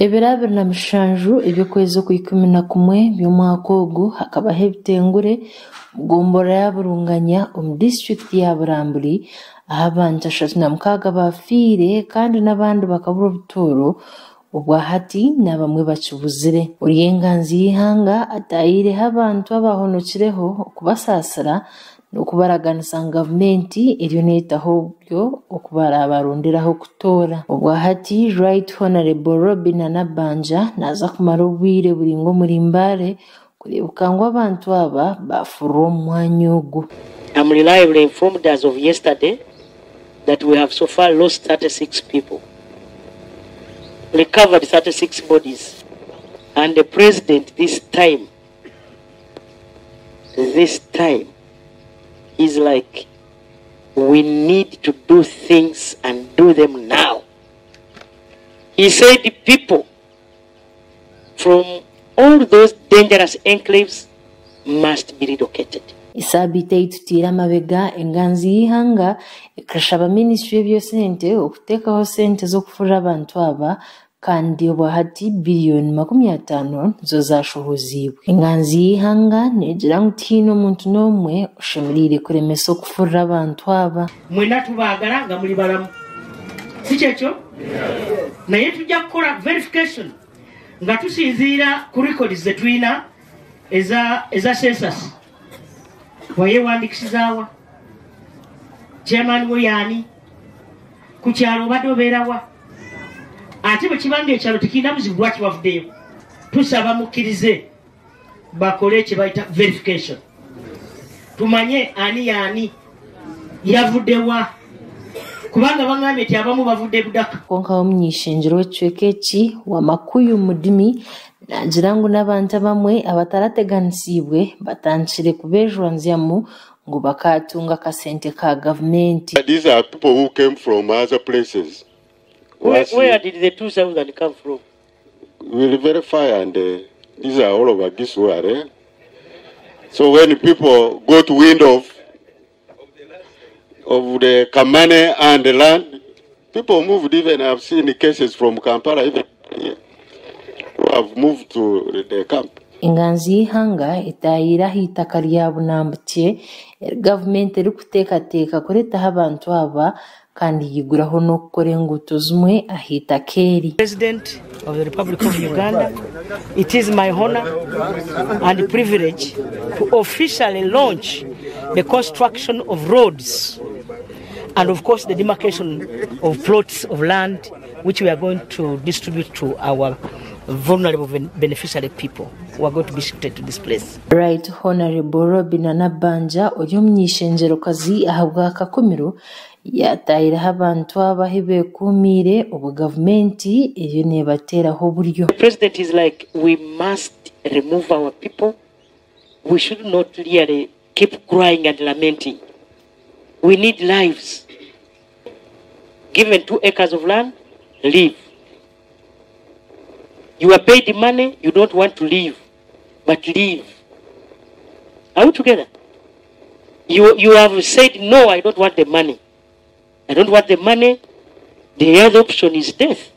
Ebiro 27 eby'okwezi okw'ikumi na kumwe by'omwaka ogu hakabaho ebitengure omu gomborora ya Burunganya omu disiturikiti ya Buramburi ahu abantu 36 baafiire kandi n'abandi bakabura obutuuro Obwa hati n'abamwe bakibuzire. Ori enganzi y'eihanga ataahiireho abantu abaahonokireho okubasaasira n'okubaraganisa ngu gavumenti eriyo neetaho oburyo oku baraabarondere ah'okutoora. Obwa hati Right Honourable Robinah Nabbanja naaza kumara obwire buraingwa omuri Mbale kureebuka ngu abantu aba baafurura omu mwanya ogu. Am reliably informed as of yesterday that we have so far lost 36 people, recovered 36 bodies and the president this time, this time is like we need to do things and do them now. He said people from all those dangerous enclaves must be relocated. Esaabiiti ei tutaire amabega, enganzi y'eihanga ekashaba minisitule y'eby'esente okuteekaho sente z'okufurira abantu aba kandi obwahati biriyoni 50 nizo zashohoziibwe. Enganzi y'eihanga neegira ngu tihaine omuntu n'omwe oshemereire kuremesa okufurira abantu aba. Mwena tubaagala nga muri balamu, si kyekyo? Naye tujja kukora verification nga tusinziira ku records ze tulina eza eza census. Wayewandikisizaawa? Chairman wo yaani? Ku kyalo obadde obeera wa? Ate bwe kiba nga ekyalo tekirina buzibu lwaki wavuddeyo? Tusaba mukkirize bakole kye bayita verification tumanye ani yaani yavudde wa kubanga bangambye nti abamu bavudde Budaka. Kwonka omuny'eishengyero w'ekicweka eki, Wamakuyu Mudimi naagira ngu n'abantu abamwe abatarateganisiibwe batandikire kubeejwanzyamu ngu bakaatunga akasente ka gavumenti. These are people who came from other places. Where, where did the 2,000 come from? We'll verify and these are all of Bagisu who are there. So when people got wind of the money and the land, people moved even. I've seen cases from Kampala even here, who have moved to the camp. Enganzi y'eihanga etaahiire aha itaka rya Bunambutye eri gavumenti erikuteekateeka kureetaho abantu aba kandi yaiguraho n'okukora enguuto zimwe aha itaka eri. President of the Republic of Uganda, it is my honor and privilege to officially launch the construction of roads and of course the demarcation of plots of land which we are going to distribute to our vulnerable beneficiary people who are going to be shifted to this place. Right Honourable Robinah Nabbanja ori omuny'eishengyerokazi ahabwa Kakumiro yaataahireho abantu aba ahu beekuumiire obwo gavumenti eriyo neebateeraho oburyo. The president is like, we must remove our people. We should not really keep crying and lamenting. We need lives. Given 2 acres of land, leave. You are paid money, you don't want to leave, but leave. Are we together? You have said, no, I don't want the money. I don't want the money. The other option is death.